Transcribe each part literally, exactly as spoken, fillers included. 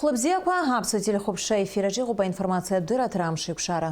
Хәлыбзиақәа, Аԥсуа телехәаԥшра ефир аҿы иҟоуп аинформациатә дырраҭара Амш еиқәшара.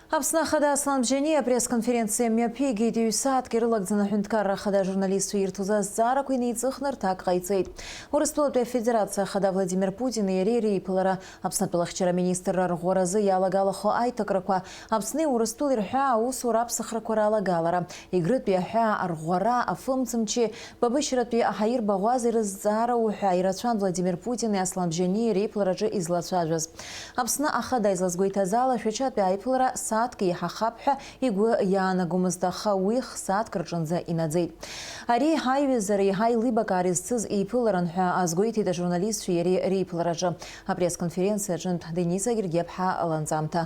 Аԥсны Ахада Аслан Бжьаниа апресс-конференциа мҩаԥигеит, ҩ-сааҭк ирылагӡаны аҳәынҭқарра Ахада ажурналистцәа ирҭоз азҵаарақәа инеиҵыхны рҭак ҟаиҵеит. Урыстәылатәи Афедерациа Ахада Владимир Путини иареи реиԥылара, Аԥсны атәылахьчара аминистрра арӷәӷәаразы иалагалахо аиҭакрақәа, Аԥсни Урыстәылеи рҳәаа аусура аԥсахрақәа ралагалара, Егрытәи аҳәаа арӷәӷәара, афымцамчи, Бабышьратәи аҳаирбаӷәазеи рызҵаара уҳәа ирацәан Владимир Путини Аслан Бжьаниа реиԥылараҿы излацәажәаз. Аԥсны Ахада излазгәеиҭаз ала, Шәачатәи аиԥылара сааҭк еиҳахап ҳәа игәы иаанагомызт, аха уи х-сааҭк рҿынӡа инаӡеит. Ари ҳаиҩызара еиҳа еилибакаар изцыз еиԥыларан ҳәа азгәеиҭеит ажурналистцәеи иареи реиԥылараҿы апресс-конференциа аҿынтә Денис Агергиаԥҳа ланҵамҭа.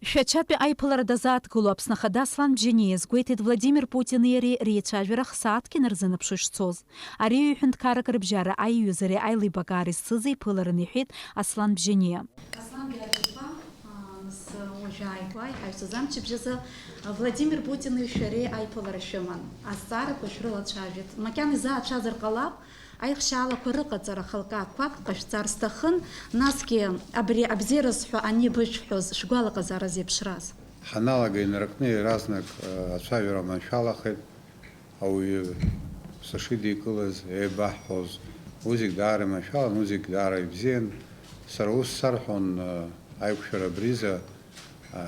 Шәачатәи аиԥылара дазааҭгыло Аԥсны Ахада Аслан Бжьаниа иазгәеиҭеит Владимир Путини иареи реицәажәара х-сааҭк инарзынаԥшуа ишцоз. Ари ҩ-ҳәынҭқаррак рыбжьара аиҩызареи аилибакаареи зцыз еиԥыларан, иҳәеит Аслан Бжьаниа. Аслан Гьаргь-иԥа, а, нас, уажәааигәа иҳаҩсыз амчыбжьазы, а, Владимир Путини шәареи аиԥылара шәыман. Азҵаарақәа шәрылацәажәеит. Макьана изаацәазар ҟалап, Аихшьаалақәа рыҟаҵара хылкаақәак ҟашәҵар сҭахын, насгьы абри абзиара зҳәо ани бышәҳәоз шәгәалаҟазаара зеиԥшраз. Ҳаналага инаркны иаразнак, э, ацәажәара маншәалахеит, ауаҩы сышидикылаз, еибаҳҳәоз, уи зегь даара иманшәалан, уи зегь даара ибзиан. Сара ус сарҳәон, э, аиқәшәара абриза,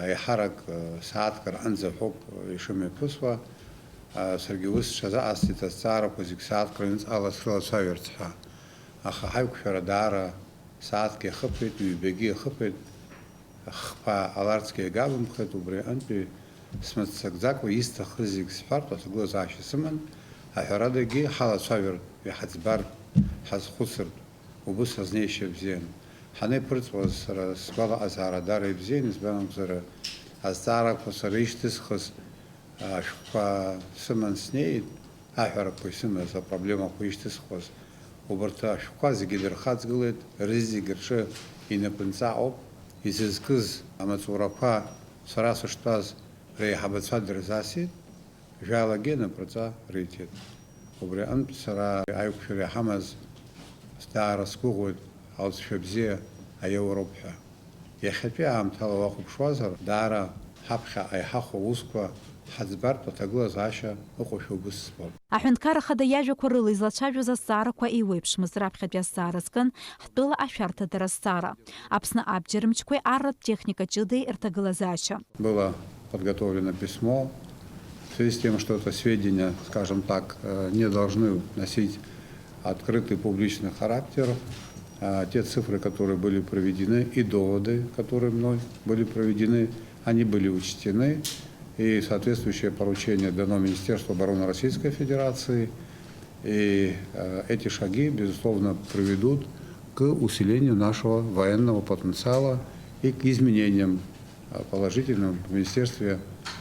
Еиҳарак сааҭк рҟынӡа ҳәоуп ишымҩаԥысуа. Саргьы ус сҽазыҟасҵеит, азҵаарақәа зегь сааҭк рыҩнуҵҟала срылацәажәарц ҳәа. Аха ҳаиқәшәара даара сааҭк иахыԥеит, ҩбагьы иахыԥеит. Хԥа ҟаларцгьы иагабымхеит, убри аҟынтәи смыццакӡакәа исҭахыз зегь сҳәартә аҭагылазаашьа сыман. Аҳәарадагьы ҳалацәажәартә, иҳаӡбартә, ҳазхәыцыртә. Убыс азнеишьа бзиан. Ҳанеиԥырҵуаз сара сгәалаҟазаара даара ибзиан, избан акәзар, азҵаарақәа сара ишьҭысхыз ашәҟәқәа сыман снеит, аҳәарақәа исымаз, апроблемақәа ишьҭысхуаз. Убарҭ ашәҟәқәа зегьы дырхаҵгылеит, рызегь рҿы инапынҵа ауп. Изызкыз амаҵурақәа сара сыштәаз реиҳабацәа дырзасит. Жәалагьы напраҵа риҭеит. Убри аҟынтә сара аиқәшәара иҳамаз даара сгәыӷуеит, алҵшәа бзиа аиауроуп ҳәа. Иахьатәи аамҭала уахәаԥшуазар, даара ҳаԥхьаҟа иҳахәо аусқәа ҳаӡбартә аҭагылазаашьа ыҟоушәа убыс збоит. Аҳәынҭқар ахада иажәақәа рыла излацәажәоз азҵаарақәа еиуеиԥшмызт, раԥхьатәи азҵаара зкын ҳтәыла ашәарҭадара азҵаара. Аԥсны абџьармчқәеи арратә техника ҷыдеи рҭагылазаашьа. Было подготовлено письмо в связи с тем, что это сведения, скажем так, э, не должны носить открытый публичный характер. А те цифры, которые были приведены, и доводы, которые мной были приведены, они были учтены, и соответствующее поручение дано Министерству обороны Российской Федерации. И, э, эти шаги, безусловно, приведут к усилению нашего военного потенциала и к изменениям, э, положительным в Министерстве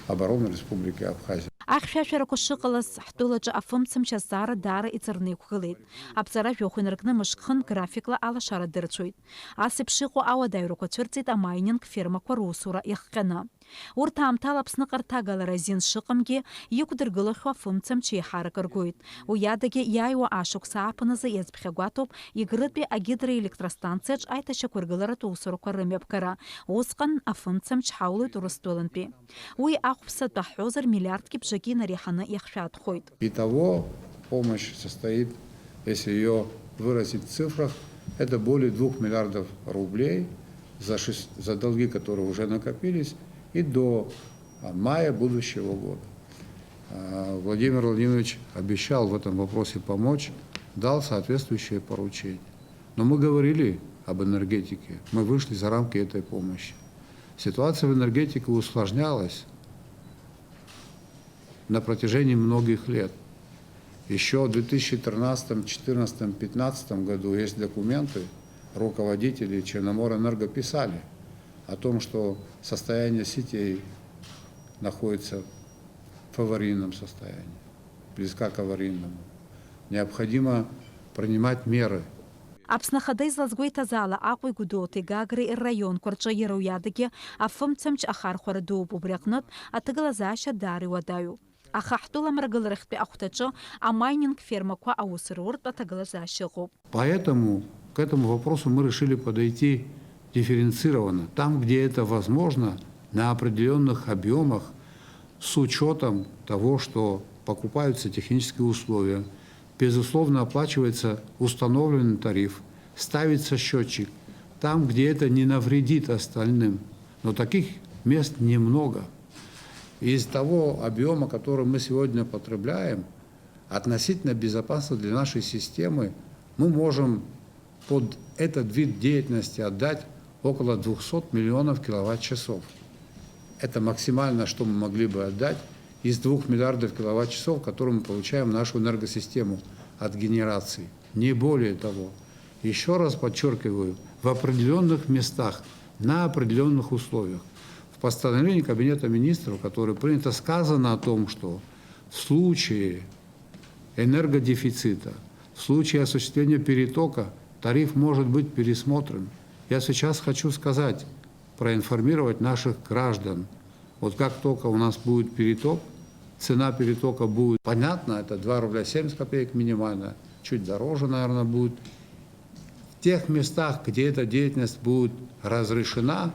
обороны Республики Абхазия. Ахьшәашәарақәа шыҟалаз, ҳтәылаҿы афымцамч азҵаара даара иҵарны иқәгылеит. Аԥҵара жәохә инаркны мышк-хынтә графикла алашара дырцәоит. Ас еиԥш иҟоу ауадаҩрақәа цәырҵит амайнинг фермақәа русура иахҟьаны. Урҭ аамҭала Аԥсныҟа рҭагалара азин шыҟамгьы, иқәдыргылахьоу афымцамч еиҳарак ргоит. Уи адагьы, иааиуа ашықәс ааԥын азы иазԥхьагәаҭоуп Егрытәи агидроелектростанциаҿ аиҭашьақәыргыларатә усурақәа рымҩаԥгара. Усҟан афымцамч ҳаулоит Урыстәылантәи. Уи ахәԥса атәы ҳҳәозар, миллиардки бжаки инареиҳаны иахшәаатәхоит. Итого помощь состоит, если её выразить в цифрах, это более двух миллиардов рублей за шесть, за долги, которые уже накопились, и до, а, мая будущего года. А, Владимир Владимирович обещал в этом вопросе помочь, дал соответствующее поручение. Но мы говорили об энергетике, мы вышли за рамки этой помощи. Ситуация в энергетике усложнялась на протяжении многих лет. Ещё в две тысячи тринадцатом, четырнадцатом, пятнадцатом году есть документы, руководители Черноморэнерго писали о том, что состояние сетей находится в аварийном состоянии, близка к аварийному. Необходимо принимать меры. Аԥсны Ахада излазгәеиҭаз ала, Аҟәеи Гәдоуҭеи Гагреи рраионқәа рҿы иара уи адагьы афымцамч ахархәара дууп, убри аҟнытә аҭагылазаашьа даара иуадаҩуп. Аха ҳтәыла амрагыларахьтәи ахәҭаҿы амайнинг фермақәа аус руртә аҭагылазаашьа ыҟоуп. Поэтому к этому вопросу мы решили подойти дифференцированно, там, где это возможно, на определенных объемах, с учетом того, что покупаются технические условия, безусловно, оплачивается установленный тариф, ставится счетчик, там, где это не навредит остальным. Но таких мест немного. Из того объема, который мы сегодня потребляем, относительно безопасно для нашей системы, мы можем под этот вид деятельности отдать около двухсот миллионов киловатт-часов. Это максимально, что мы могли бы отдать из двух миллиардов киловатт-часов, которые мы получаем в нашу энергосистему от генерации. Не более того. Еще раз подчеркиваю, в определенных местах, на определенных условиях. В постановлении Кабинета министров, которое принято, сказано о том, что в случае энергодефицита, в случае осуществления перетока тариф может быть пересмотрен. Я сейчас хочу сказать, проинформировать наших граждан. Вот как только у нас будет переток, цена перетока будет понятна, это два рубля семьдесят копеек минимально, чуть дороже, наверное, будет. В тех местах, где эта деятельность будет разрешена,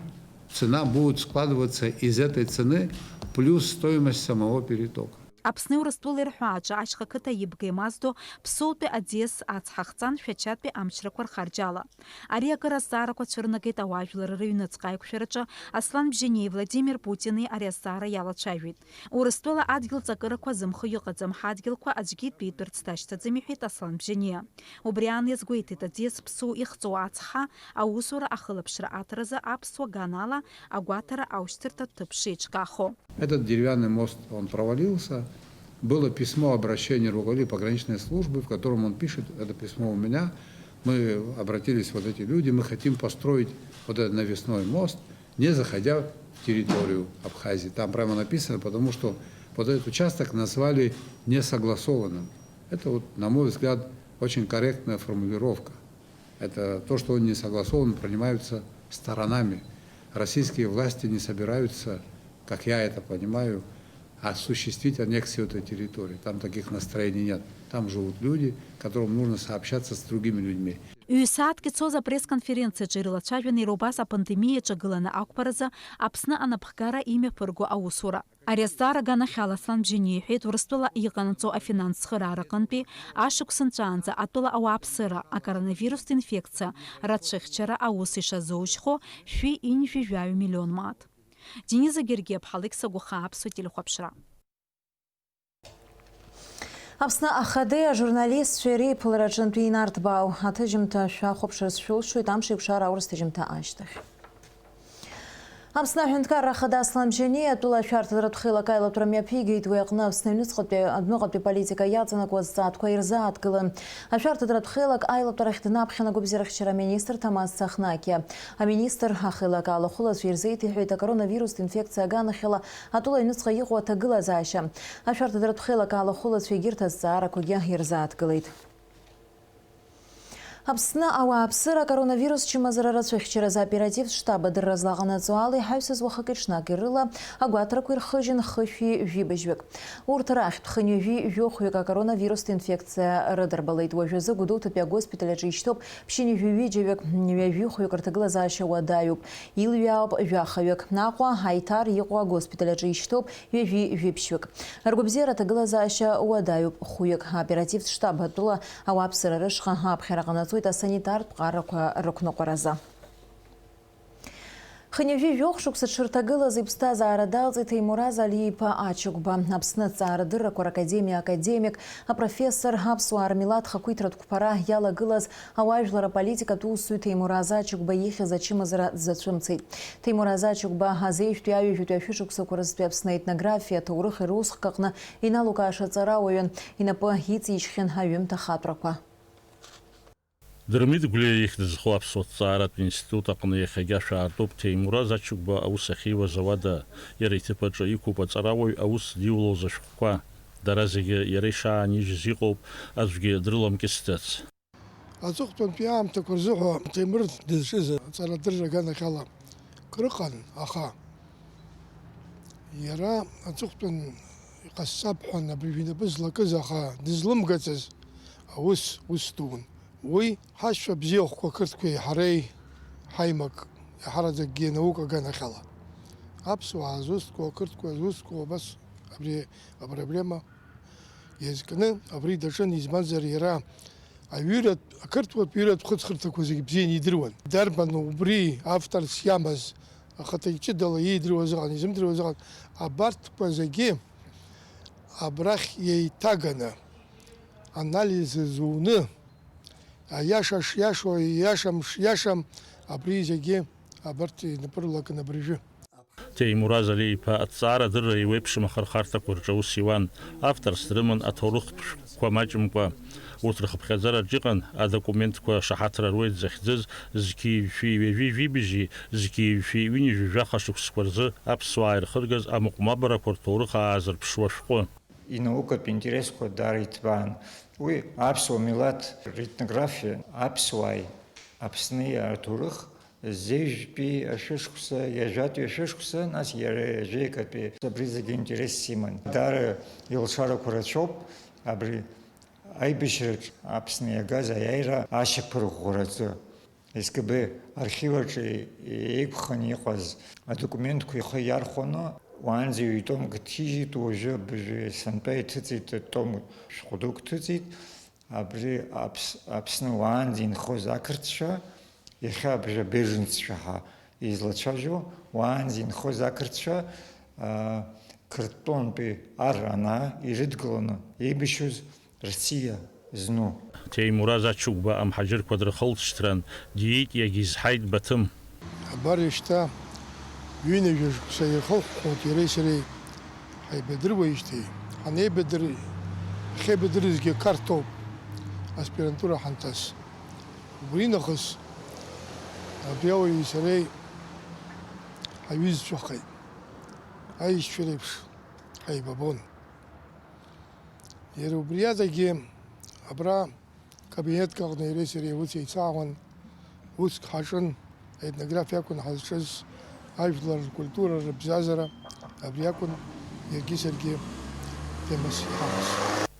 цена будет складываться из этой цены плюс стоимость самого перетока. Аԥсни Урыстәылеи рҳәааҿы ашьха қыҭа ибга имаздо Ԥсоутәи аӡиас ацҳа хҵан Шәачатәи амчрақәа рхарџьала. Ари акыр азҵаарақәа цәырнагеит ауаажәлар рыҩныҵҟа аиқәшәараҿы Аслан Бжьаниеи Владимир Путини ари азҵаара иалацәажәеит. Урыстәыла адгьыл ҵакырақәа зымхы иҟаӡам ҳадгьылқәа аӡәгьы итәеитәырц дашьҭаӡам, иҳәеит Аслан Бжьаниа. Убри аан иазгәеиҭеит аӡиас ԥсу ихҵоу ацҳа аусура ахылаԥшра аҭаразы аԥсуа ганала агәаҭара аушьҭырҭа ҭыԥ шеиҿкаахо. Этот деревянный мост, он провалился. Было письмо, обращение руководителя пограничной службы, в котором он пишет, это письмо у меня, мы обратились, вот эти люди, мы хотим построить вот этот навесной мост, не заходя в территорию Абхазии. Там прямо написано, потому что вот этот участок назвали несогласованным. Это вот, на мой взгляд, очень корректная формулировка. Это то, что он не согласован, принимаются сторонами. Российские власти не собираются, как я это понимаю, осуществить аннексию этой территории. Там таких настроений нет. Там живут люди, которым нужно сообщаться с другими людьми. Ҩ-сааҭк ицоз апресс-конференциаҿы ирылацәажәаны иара убас апандемиа иаҿагыланы ақәԥаразы Аԥсны анапхгара имҩаԥырго аусура. Ари азҵаара аганахьала Аслан Бжьаниа иҳәеит, Урыстәыла иҟанаҵо афинанс цхыраара аҟынтәи ашықәс нҵәаанӡа атәыла ауааԥсыра акоронавирустә инфекциа рацәыхьчара аус ишазужьхо шәи ҩынҩажәи жәаҩа миллион мааҭ. Дениза Гергиаԥҳа, Алықьса Гәахаа, Аԥсуа телехәаԥшра. Аԥсны Ахадеи ажурналистцәеи реиԥылара аҿынтә инарҭбаау аҭыжьымҭа шәахәаԥшырц шәылшоит амш еиқәшара аурыс ҭыжьымҭа ашьҭахь. Аԥсны Аҳәынҭқарра Ахада Аслан Бжьаниа атәыла ашәарҭадаратә хеилак аилатәара мҩаԥигеит. Уи аҟны Аԥсны аҩныҵҟатәи адәныҟатәи политика иаҵанакуа азҵаатәқәа ирзааҭгылан. Ашәарҭадаратә хеилак аилатәарахь днаԥхьан агәабзиарахьчара аминистр Ҭамаз Цахнакиа. Аминистр ахеилак алахәылацәа ирзеиҭеиҳәеит акоронавирустә инфекциа аганахьала атәыла аҩныҵҟа иҟоу аҭагылазаашьа. Ашәарҭадаратә хеилак алахәылацәа егьырҭ азҵаарақәагьы ирзааҭгылеит. Аԥсны ауааԥсыра акоронавирус чымазара рацәыхьчаразы аоперативтә штаб адырра злаҟанаҵо ала иҳаҩсыз уахыки-ҽнаки рыла агәаҭарақәа ирхыжьын хышәи жәибжьҩык. Урҭ рахьтә хынҩажәи жәохәҩык акоронавирустә инфекциа рыдырбалеит. Уажәазы Гәдоуҭатәи агоспиталь аҿы ишьҭоуп ԥшьынҩажәи ҩыџьаҩык, ҩажәи хәҩык рҭагылазаашьа уадаҩуп. Илҩаауп жәахаҩык. Аҟәа, Аиҭар иҟоу агоспиталь аҿы ишьҭоуп ҩажәи жәиԥшьҩык. Ргәабзиара аҭагылазаашьа уадаҩуп хәҩык. Аоперативтә штаб атәыла ауааԥсыра рышҟа аԥхьара ҟанаҵоит асанитартә ҟарақәа рықәныҟәаразы. Хынҩажәи жәохә шықәса дшырҭагылаз иԥсҭазаара далҵит Ҭемураз Али-иԥа Ачыгәба. Аԥсны аҭҵаарадыррақәа ракадемиа академик, апрофессор, аԥсуаа рмилаҭ хақәиҭратә қәԥара иалагылаз ауаажәлар аполитикатә усзуҩ Ҭемураз Ачыгәба ихьыз ачымазара дзацәымцеит. Ҭемураз Ачыгәба азеижәтәи аҩажәатәи ашәышықәсақәа рзтәи Аԥсны аетнографиа, аҭоурыхи русхк аҟны иналукааша ҵарауаҩын, инапы иҵишьхьан аҩымҭа хатәрақәа. Дырмит Гәлиа ихьӡ зху аԥсуа ҭҵааратә институт аҟны иахьагьы ашә аартуп Ҭемураз Ачыгәба аус ахьиуаз ауада. Иара иҭыԥ аҿы иқәуп аҵарауаҩ аус зидиулоз ашәҟәқәа. Дара зегьы иара ишаанижьыз иҟоуп, аӡәгьы дрыламкьысӡац. Аҵыхәтәантәи аамҭақәа рзыҳәа Ҭемыр дызҿыз аҵарадырра аганахьала крыҟан, аха иара аҵыхәтәан Ҟасҵап ҳәа абыржә инапы злакыз, аха дызлымгацыз аус ус дуун. Уи ҳашьцәа бзиахәқәа қырҭқәеи ҳареи ҳаимак иаҳараӡакгьы анаукаганахьала. Аԥсуаа зусҭқәоу, ақырҭқәа зусҭқәоу абас абри апроблема иазкны абри даҿын, избанзар иара аҩыратә, ақырҭуатә ҩыратә хыҵхырҭақәа зегьы бзианы идыруан. Дарбан убри авторс иамаз, ахаҭа иҷыдала иидыруаз ыҟан, изымдыруаз ыҟан, абарҭқәа зегьы абрахь еиҭаганы, анализ зуны, аиаша шиашоу, аиашам шиашам, абри зегьы абарҭ инапы рылакын абыржәы. Ҭемураз Алиеиԥа аҭҵаара адырра еиуеиԥшым ахырхарҭақәа рҿы аус иуан, авторс дрыман аҭоурыхтә шәҟәқәа маҷымкәа. Урҭ рхыԥхьаӡараҿ иҟан адокументқәа шаҳаҭра руеит захьӡыз, зқьи жәшәи ҩажәи жәибжьи зқьи жәшәи ҩынҩажәи жәаха шықәсқәа рзы аԥсуаа ирхыргаз амыҟәмабарақәа рҭоурых аазырԥшуа шәҟәы. Инаукатә интересқәа даара иҭбаан. Уи аԥсуа милаҭ ретнографиа, аԥсуааи Аԥсни рҭоурых, зежәтәи ашәышықәса, ҩажәатәи ашәышықәса, нас иара ҩажәеикатәи, абри зегьы интересс иман. Даара илшарақәа рацәоуп абри аибашьраҿ Аԥсны иагаз аиааира ашьақәырӷәӷәараҿы. С К Б архив аҿы еиқәханы иҟаз адокументқәа ихы иархәаны, уаанӡа ҩ-томк дҭижьит, уажәы абыржәы сынтәа иҭыҵит, том шәҟәы дук ҭыҵит. Абри Аԥс-, Аԥсны уаанӡа инхоз ақырҭцәа, иахьа абыржәы абеженццәа ҳәа излацәажәо, уаанӡа инхоз ақырҭцәа, аа, Қырҭтәылантәи ар анаа ирыдгыланы еибашьуаз Рсиа зну. Ҭемураз Ачыгәба амҳаџьырқәа дрыхылҵшьҭран, диит, иагьизҳаит Баҭым. Абар иашьҭа ҩынҩажәа шықәса ирхыхәхәоит иареи сареи ҳаибадыруеижьҭеи. Ҳанеибадыр-, ҳахьеибадырызгьы Қарҭоуп аспирантура ҳанҭаз. Убри нахыс абри ауаҩи сареи ҳаиҩызцәахеит. Аишьцәа реиԥш ҳаибабон. Иара убри адагьы абра кабинетк аҟны иареи сареи аус еицаҳауан, уск ҳаҿын, аетнографиа акәын ҳазҿыз, ажәлар ркультура, рыбзазара, абри акәын иаргьы саргьы темас иҳамаз.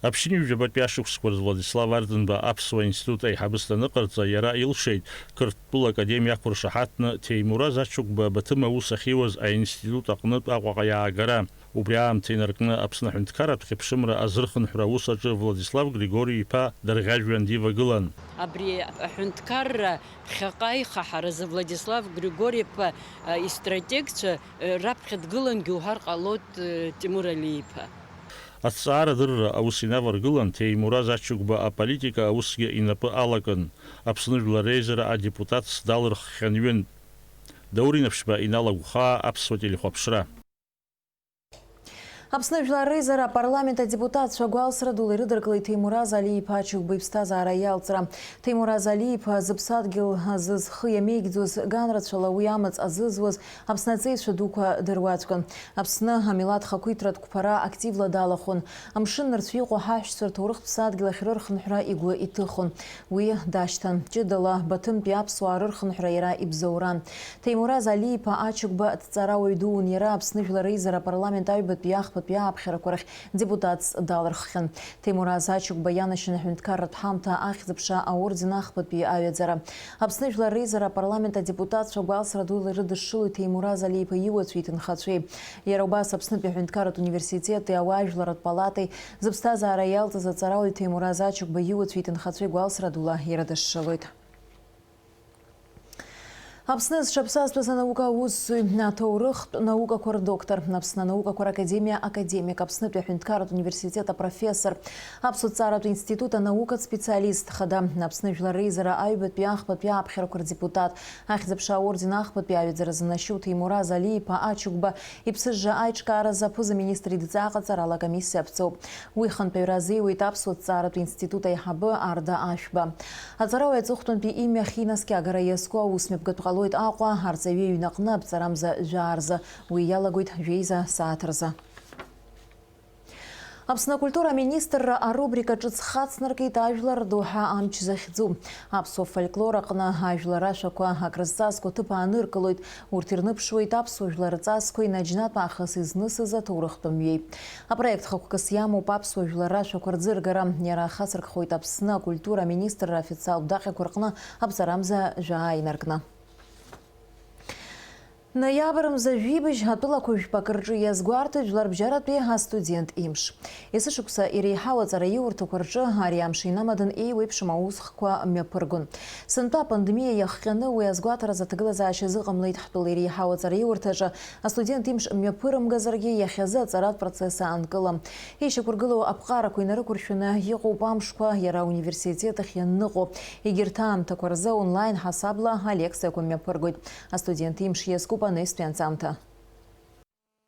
Аԥшьынҩажәабатәи ашықәсқәа рзы Владислав Арӡынба Аԥсуа институт аиҳабыс даныҟарҵа, иара илшеит, Қырҭтәыла академиа ақәыршаҳаҭны Ҭемураз Ачыгәба Баҭым аус ахьиуаз аинститут аҟнытә Аҟәаҟа иаагара. Убри аамҭа инаркны Аԥсны аҳәынҭқарратә хьыԥшымра азырхынҳәра аус аҿы Владислав Григори-иԥа дырӷьажәҩан дивагылан. Абри аҳәынҭқарра ԥхьаҟа ихаҳаразы Владислав Григори-иԥа, а, истратегцәа, а, раԥхьа дгылангьы уҳәар ҟалоит, а, Тимур Алиеиԥа. Аҭҵаарадырра аус инаваргылан, Ҭемураз Ачыгәба аполитика аусгьы инапы алакын. Аԥсны Жәлар Реизара адепутатс далырххьан ҩынтә. Даур Инаԥшьба, Инал Агәхаа, Аԥсуа телехәаԥшра. Аԥсны Жәлар Реизара апарламент адепутатцәа гәалсра дула ирыдыркылеит Ҭемураз Алиеиԥа Ачыгәба иԥсҭазаара иалҵра. Ҭемураз Алиеиԥа зыԥсадгьыл азы зхы иамеигӡоз, ганрацәала уи амаҵ азызуаз Аԥсны аҵеицәа дуқәа дыруаӡәкын. Аԥсны амилаҭ хақәиҭратә қәԥара активла далахәын. Амшын нырцә иҟоу ҳаҳәшьцәа рҭоурыхтә ԥсадгьыл ахь рырхынҳәра игәы иҭыхон. Уи дашьҭан. Ҷыдала Баҭымтәи аԥсуаа рырхынҳәра иара ибзоуран. Ҭемураз Алиеиԥа Ачыгәба дҵарауаҩ дуун, иара Аԥсны Жәлар Реизара апарламент аҩбатәи ахԥатәи ааԥхьарақәа рахь депутатс далырххьан. Ҭемураз Ачыгәба ианашьан аҳәынҭқарратә ҳамҭа ахьӡ-аԥша аорден ахԥатәи аҩаӡара. Аԥсны Жәлар Реизара апарламент адепутатцәа гәалсра дула ирыдышшылоит Ҭемураз Алиеиԥа иуацәеи иҭынхацәеи. Иара убас Аԥснытәи аҳәынҭқарратә университети ауаажәларратә палатеи зыԥсҭазаара иалҵыз аҵарауаҩ Ҭемураз Ачыгәба иуацәеи иҭынхацәеи гәалсра дула ирыдышшылоит. Аԥсны зҽаԥсазтәыз анаука аусзуҩ, аҭоурыхтә наукақәа рдоктор, Аԥсны анаукақәа ракадемиа академик, Аԥснытәи аҳәынҭқарратә университет апрофессор, Аԥсуа ҭҵааратә институт анаукатә специалист хада, Аԥсны Жәлар Реизара аҩбатәи ахԥатәи ааԥхьарақәа рдепутат, Ахьӡ-аԥша аорден ахԥатәи аҩаӡара занашьоу Ҭемураз Алиеиԥа Ачыгәба иԥсыжра аиҿкааразы аԥыза-министр идҵа ҟаҵарала акомиссиа аԥҵоуп. Уи хантәаҩра азеиуеит Аԥсуа ҭҵааратә институт аиҳабы Арда Ашәба. Аҵарауаҩ аҵыхәтәантәи имҩа ахьинаскьагара иазку аусмҩаԥгатә ҟалоит Аҟәа, арҵаҩы иҩнаҟны аԥҵарамза жәаа рзы. Уи иалагоит жәеиза сааҭ рзы. Аԥсны акультура аминистрра арубрика ҿыц хацнаркит ажәлар рдоуҳа амч захьӡу. Аԥсуа фольклор аҟны ажәлар ашәақәа акрызҵазкуа ҭыԥ ааныркылоит. Урҭ ирныԥшуеит аԥсуа жәлар рҵазқәеи наџьнатә аахыс изнысыз аҭоурыхтә мҩеи. Апроект хықәкыс иамоуп аԥсуа жәлар рашәақәа рӡыргара. Иара ахацыркхоит Аԥсны акультура аминистрра официалтә даҟьақәа рҟны аԥҵарамза жәаа инаркны. Ноиабр мза жәибжь атәылақәа жәпак рҿы иазгәарҭоит Жәларбжьаратәи астудент имш. Есышықәса иреиҳау аҵараиурҭақәа рҿы ари амш инамадан еиуеиԥшым аусхқәа мҩаԥыргон. Сынтәа апандемиа иахҟьаны уи азгәаҭаразы аҭагылазаашьа азыҟамлеит ҳтәыла иреиҳау аҵараиурҭаҿы астудент имш мҩаԥырымгазаргьы иахьазы аҵаратә процесс аанкылам. Ишьақәыргылоу аԥҟарақәа инарықәыршәаны иҟоуп амшқәа, иара ауниверситет ахь ианныҟәо. Егьырҭ аамҭақәа рзы онлайн ҳасабла алекциақәа мҩаԥыргоит. Астудент имш иазкуп анестәи анҵамҭа.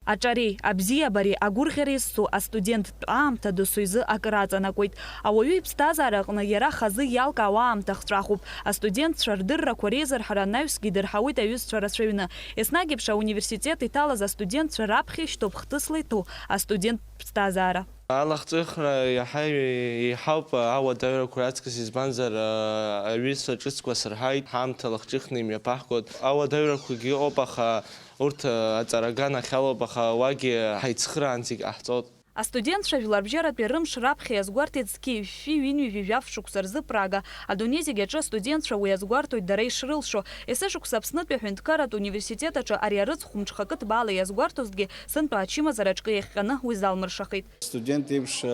Аҿареи, абзиабареи, агәырӷьареи зцу астуденттә аамҭа досу изы акыр аҵанакуеит. Ауаҩы иԥсҭазаара аҟны иара хазы иалкаауа аамҭа хҵәахуп. Астудентцәа рдыррақәа реизырҳара анаҩсгьы идырҳауеит аҩызцәа рацәаҩны. Еснагь еиԥш ауниверситет иҭалаз астудентцәа раԥхьа ишьҭоуп хҭысла иҭәу астуденттә ԥсҭазаара. Алахҿыхра иаҳа еиҳауп ауадаҩрақәа раҵкыс, избанзар, аҩызцәа ҿыцқәа сырҳаит, ҳаамҭа лахҿыхны имҩаԥаҳгоит. Ауадаҩрақәагьы ыҟоуп, аха урҭ аҵара аганахьалоуп, аха уагьы ҳаицхыраанӡагь ҟаҳҵоит. Астудентцәа жәларбжьаратәи рымш раԥхьа иазгәарҭеит зқьи жәшәи ҩынҩажәи жәаф шықәса рзы Прага. Адунеи зегь аҿы астудентцәа уи азгәарҭоит дара ишрылшо. Есышықәса Аԥснытәи аҳәынҭқарратә университет аҿы ари арыцхә мҽхакы ҭбаала иазгәарҭозҭгьы, сынтәа ачымазараҿкы иахҟьаны уи залмыршахеит. Студент еиԥш,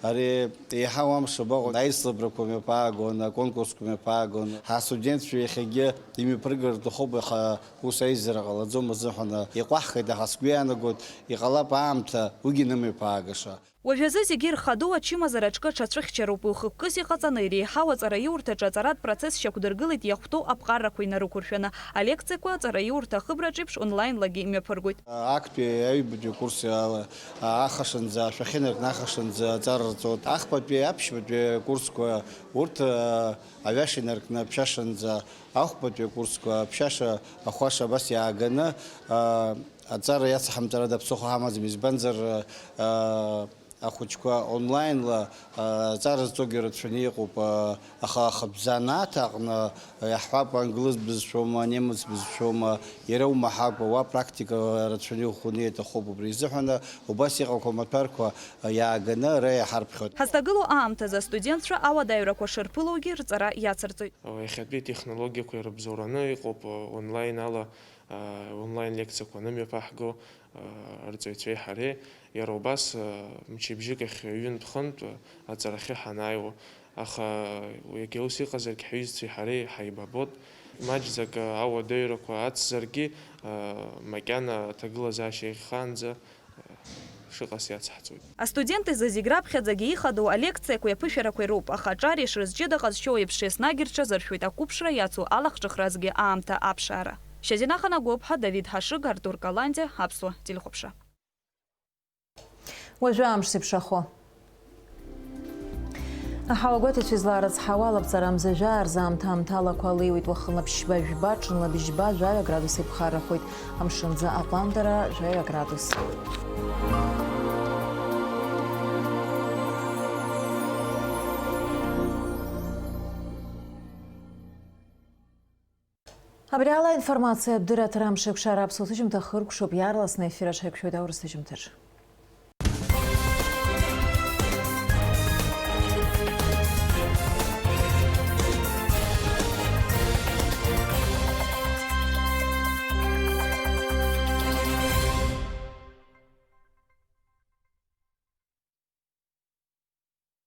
ари еиҳау амш абаҟоу, аицлабрақәа мҩаԥаагон, аконкурсқәа мҩаԥаагон. Ҳастудентцәа иахьагьы имҩаԥыргар рҭахуп, аха ус аизара ҟалаӡом азыҳәан иҟәаҳхеит, аха сгәы иаанагоит, иҟалап аамҭа уигьы нымҩаԥаагаша. Уажәазы зегьы ирхадоу ачымазараҿкы аҽацәыхьчароуп, уи хықәкыс иҟаҵаны иреиҳау аҵараиурҭаҿы аҵаратә процесс шьақәдыргылеит иахәҭоу аԥҟарақәа инарықәыршәаны. Алекциақәа аҵараиурҭа ахыбраҿ еиԥш онлаинлагьы имҩаԥыргоит. Актәи аҩбатәи акурс ала, а, ахашанӡа, ашәахьа инаркны ахашанӡа аҵара рҵоит. Ахԥатәи аԥшьбатәи акурсқәа урҭ, а, аҩаша инаркны аԥшьашанӡа, ахәбатәи акурсқәа аԥшьаша, ахәаша абас иааганы, а, аҵара иацҳамҵарада ԥсыхәа ҳамаӡам, избанзар, а, ахәыҷқәа онлаинла, а, аҵара зҵогьы рацәаны иҟоуп, а, аха ахатә занааҭ аҟны, а, иаҳҳәап, англыз бызшәоума, немыц бызшәоума, иара умаҳакәа, уа практика рацәаны иӷәӷәаны иаҭахуп, убри изыҳәан убас иҟақәоу амаҭәарқәа, а, иааганы ара иаҳарԥхьоит. Ҳазҭагылоу аамҭазы астудентцәа ауадаҩрақәа шырԥылоугьы рҵара иацырҵоит. Иахьатәи атехнологиақәа ирыбзоураны иҟоуп, а, онлайн ала, а, онлайн лекциақәа анымҩаԥаҳго, арҵаҩцәеи ҳареи, иара убас, мчыбжьык ахь ҩынтә-хынтә аҵарахьы ҳанааиуа, аха иагьа ус иҟазаргь, ҳҩызцәеи ҳареи ҳаибабот, маҷӡак ауадаҩрақәа ацзаргьы, макьана аҭагылазаашьа иахьхаанӡа шыҟаз иацҳҵоит. Астудент изы зегь раԥхьаӡагьы ихадоу алекциақәеи аԥышәарақәеи роуп, аха аҿар ишрызҷыда ҟазшьоу еиԥш, еснагь рҽазыршәоит ақәыԥшра иацу алахҿыхразгьы аамҭа аԥшаара. Шьазина Ханагәыԥҳа, Давид Ҳашыг, Артур Каланӡиа, Аԥсуа телехәаԥшра. Уажәы амш зеиԥшрахо. Аҳауагәаҭацәа излаарыцҳауа, алаԥҵара амза жәаа рзы аамҭа-аамҭалақәа алеиуеит, уахынла ԥшьба жәба, ҽынла бжьба, жәаҩа градус еиқәхарахоит, амшынӡы аҟәандара жәаҩа градус. Абри ала аинформациатә дырраҭара амш еиқәшара аԥсуа ҭыжьымҭа хыркәшоуп, иаарласны аефир аҿы ҳаиқәшәоит аурыс ҭыжьымҭаҿ.